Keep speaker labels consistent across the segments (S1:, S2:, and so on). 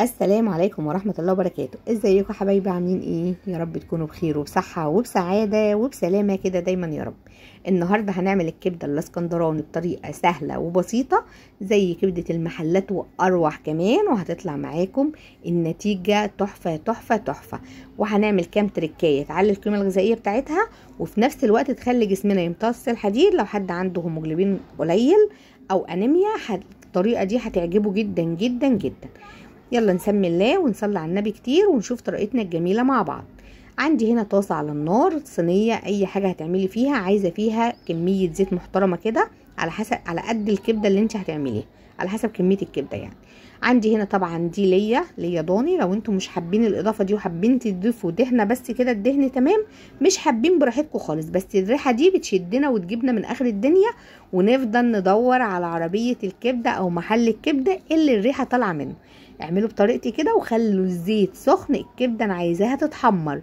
S1: السلام عليكم ورحمة الله وبركاته. ازيكم حبايبي؟ عاملين ايه؟ يا رب تكونوا بخير وبصحة وبسعادة وبسلامة كده دايما يا رب. النهاردة هنعمل الكبدة الاسكندراني بطريقة سهلة وبسيطة زي كبدة المحلات واروح كمان، وهتطلع معاكم النتيجة تحفة تحفة تحفة. وهنعمل كام تركاية تعلي القيمة الغذائية بتاعتها وفي نفس الوقت تخلي جسمنا يمتص الحديد. لو حد عنده هيموجلوبين قليل او انيميا الطريقة دي هتعجبه جدا جدا جدا. يلا نسمي الله ونصلي على النبي كتير ونشوف طريقتنا الجميلة مع بعض. عندي هنا طاسه على النار، صينية، اي حاجة هتعملي فيها، عايزه فيها كمية زيت محترمه كده على حسب، على قد الكبده اللي انت هتعمليها، على حسب كمية الكبده يعني. عندي هنا طبعا دي ليا ضاني، لو انتم مش حابين الاضافة دي وحابين تضيفوا دهنه بس كده الدهن تمام، مش حابين براحتكم خالص، بس الريحة دي بتشدنا وتجيبنا من اخر الدنيا ونفضل ندور على عربية الكبده او محل الكبده اللي الريحة طالعه منه. اعملوا بطريقتي كده وخلوا الزيت سخن. الكبده انا عايزاها تتحمر،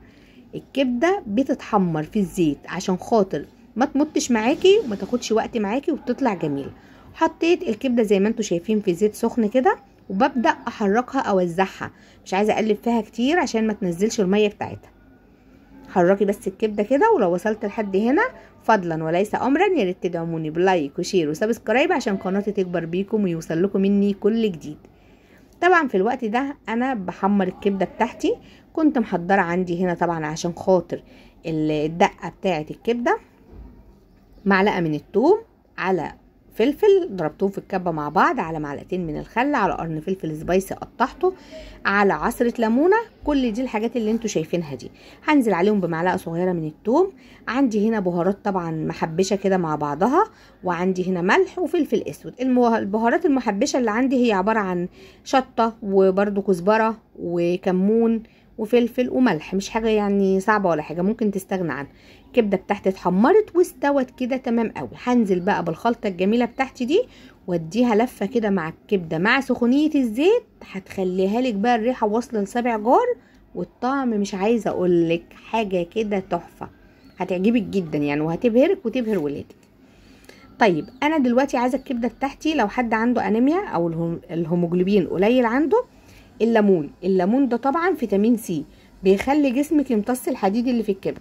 S1: الكبده بتتحمر في الزيت عشان خاطر ما تمطش معاكي وما تاخدش وقت معاكي وبتطلع جميلة. حطيت الكبده زي ما انتم شايفين في زيت سخن كده وببدا احركها اوزعها، مش عايزه اقلب فيها كتير عشان ما تنزلش المية بتاعتها. حركي بس الكبده كده، ولو وصلت لحد هنا فضلا وليس امرا يا ريت تدعموني ب like و share و subscribe عشان قناتي تكبر بيكم ويوصل لكم مني كل جديد. طبعا في الوقت ده انا بحمر الكبده بتاعتي، كنت محضرة عندي هنا طبعا عشان خاطر الدقة بتاعه الكبده معلقه من الثوم على فلفل ضربتهم في الكبه مع بعض، على معلقتين من الخل، على قرن فلفل spicy قطعته، على عصره ليمونه. كل دي الحاجات اللي انتوا شايفينها دي هنزل عليهم بمعلقه صغيرة من الثوم. عندي هنا بهارات طبعا محبشه كده مع بعضها، وعندي هنا ملح وفلفل اسود. البهارات المحبشه اللي عندي هي عبارة عن شطه وبرده كزبره وكمون وفلفل وملح، مش حاجة يعني صعبة ولا حاجة، ممكن تستغنى عنها. الكبده بتاعتي اتحمرت واستوت كده تمام قوي. هنزل بقى بالخلطه الجميلة بتاعتي دي واديها لفه كده مع الكبده مع سخونيه الزيت، هتخليها لك بقى الريحة واصله لسبع جار والطعم مش عايزه اقول لك حاجة كده تحفة، هتعجبك جدا يعني وهتبهرك وتبهر ولادك. طيب انا دلوقتي عايزه الكبده بتاعتي لو حد عنده انيميا او الهيموجلوبين قليل عنده، الليمون، الليمون ده طبعا فيتامين سي بيخلي جسمك يمتص الحديد اللي في الكبده،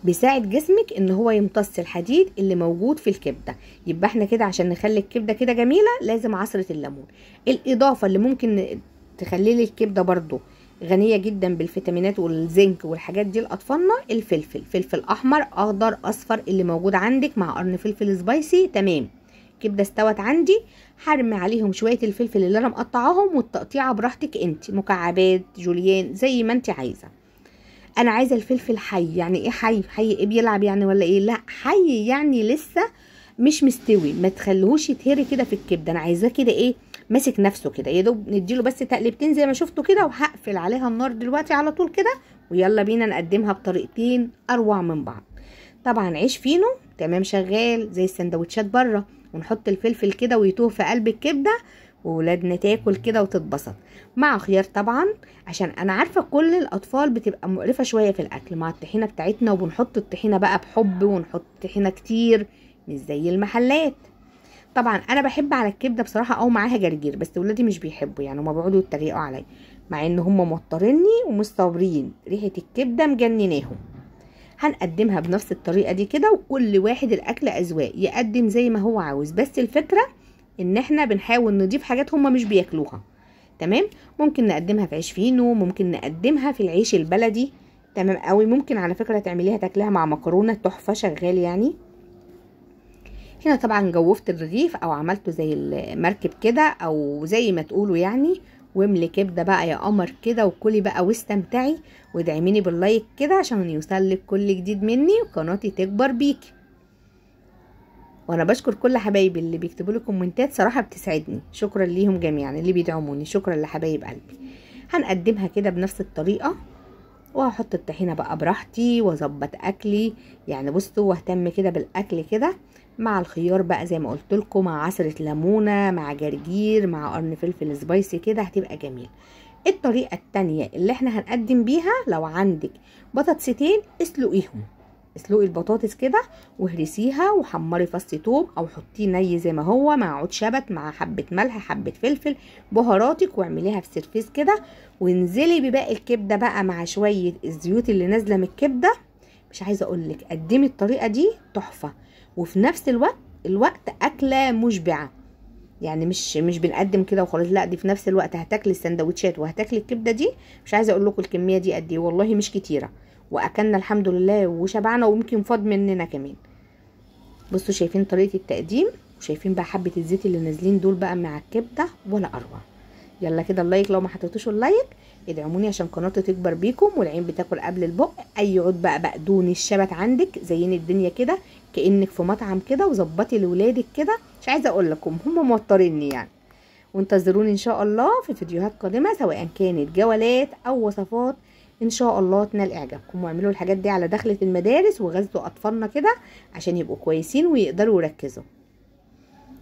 S1: بيساعد جسمك ان هو يمتص الحديد اللي موجود في الكبده. يبقى احنا كده عشان نخلي الكبده كده جميلة لازم عصره الليمون. الاضافة اللي ممكن تخلي لي الكبده برضو غنية جدا بالفيتامينات والزنك والحاجات دي لاطفالنا، الفلفل، فلفل احمر اخضر اصفر اللي موجود عندك مع قرن فلفل spicy تمام. كبده استوت عندي، هرمي عليهم شوية الفلفل اللي انا مقطعاهم، والتقطيعه براحتك انت، مكعبات جوليان زي ما انت عايزه. انا عايزه الفلفل حي. يعني ايه حي؟ حي ايه بيلعب يعني ولا ايه؟ لا، حي يعني لسه مش مستوي، ما تخليهوش يتهري كده في الكبده، انا عايزاه كده ايه ماسك نفسه كده، يا دوب نديله بس تقلبتين زي ما شفتوا كده، وهقفل عليها النار دلوقتي على طول كده. ويلا بينا نقدمها بطريقتين اروع من بعض. طبعا عيش فينو تمام شغال زي السندوتشات بره، ونحط الفلفل كده ويتوه في قلب الكبده وولادنا تاكل كده وتتبسط، مع خيار طبعا عشان انا عارفه كل الاطفال بتبقى مقرفة شوية في الاكل، مع الطحينه بتاعتنا، وبنحط الطحينه بقى بحب ونحط طحينه كتير مش زي المحلات. طبعا انا بحب على الكبده بصراحة او معاها جرجير، بس ولادي مش بيحبوا يعني، هما بيقعدوا يتريقوا عليا مع ان هما موتريني ومش صابرين، ريحه الكبده مجنناهم. هنقدمها بنفس الطريقة دي كده، وكل واحد الاكل اذواق يقدم زي ما هو عاوز، بس الفكرة ان احنا بنحاول نضيف حاجات هما مش بياكلوها تمام. ممكن نقدمها في عيش فينو، ممكن نقدمها في العيش البلدي تمام قوي، ممكن على فكرة تعمليها تاكلها مع مكرونه تحفة شغال يعني. هنا طبعا جوفت الرغيف او عملته زي المركب كده او زي ما تقولوا يعني، واملي كبده بقى يا قمر كده وكلي بقى واستمتعي، وادعميني بال like كده عشان يوصلك كل جديد مني وقناتي تكبر بيكي. وانا بشكر كل حبايبي اللي بيكتبوا لي كومنتات، صراحة بتسعدني، شكرا ليهم جميعا اللي بيدعموني، شكرا لحبايب قلبي. هنقدمها كده بنفس الطريقة، وهحط الطحينه بقى براحتي واظبط اكلي يعني، بصوا واهتم كده بالاكل كده مع الخيار بقى زي ما قلت لكم، مع عصره ليمونه، مع جرجير، مع قرن فلفل spicy كده، هتبقى جميل. الطريقة التانية اللي احنا هنقدم بيها، لو عندك بطاطستين اسلقيهم، اسلقي البطاطس كده وهرسيها وحمري فص توم او حطيه ني زي ما هو مع عود شبت مع حبه ملح حبه فلفل بهاراتك، واعمليها في سرفيس كده، وانزلي بباقي الكبده بقى مع شوية الزيوت اللي نازله من الكبده. مش عايزه اقولك قدمي الطريقة دي تحفة، وفي نفس الوقت اكله مشبعة، يعني مش بنقدم كده وخلاص، لا دي في نفس الوقت هتاكلي السندوتشات وهتاكلي الكبده دي. مش عايزه اقول لكم الكمية دي قد ايه، والله مش كتيرة، واكلنا الحمد لله وشبعنا، ويمكن فاض مننا كمان. بصوا شايفين طريقه التقديم، وشايفين بقى حبه الزيت اللي نازلين دول بقى مع الكبده، ولا اروع. يلا كده ال like، لو ما حطيتوش ال like ادعموني عشان قناتي تكبر بيكم، والعين بتاكل قبل البق. اي عود بقى بقدونس الشبت عندك، زيني الدنيا كده كانك في مطعم كده، وظبطي لولادك كده. مش عايزه اقول لكم هم موتريني يعني. وانتظروني ان شاء الله في فيديوهات قادمة، سواء كانت جولات او وصفات ان شاء الله تنال اعجابكم. واعملوا الحاجات دي على دخلة المدارس، وغذوا اطفالنا كده عشان يبقوا كويسين ويقدروا يركزوا.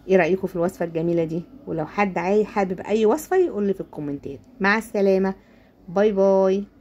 S1: ايه رايكم في الوصفة الجميلة دي؟ ولو حد حابب اي وصفه يقول لي في الكومنتات. مع السلامة، bye bye.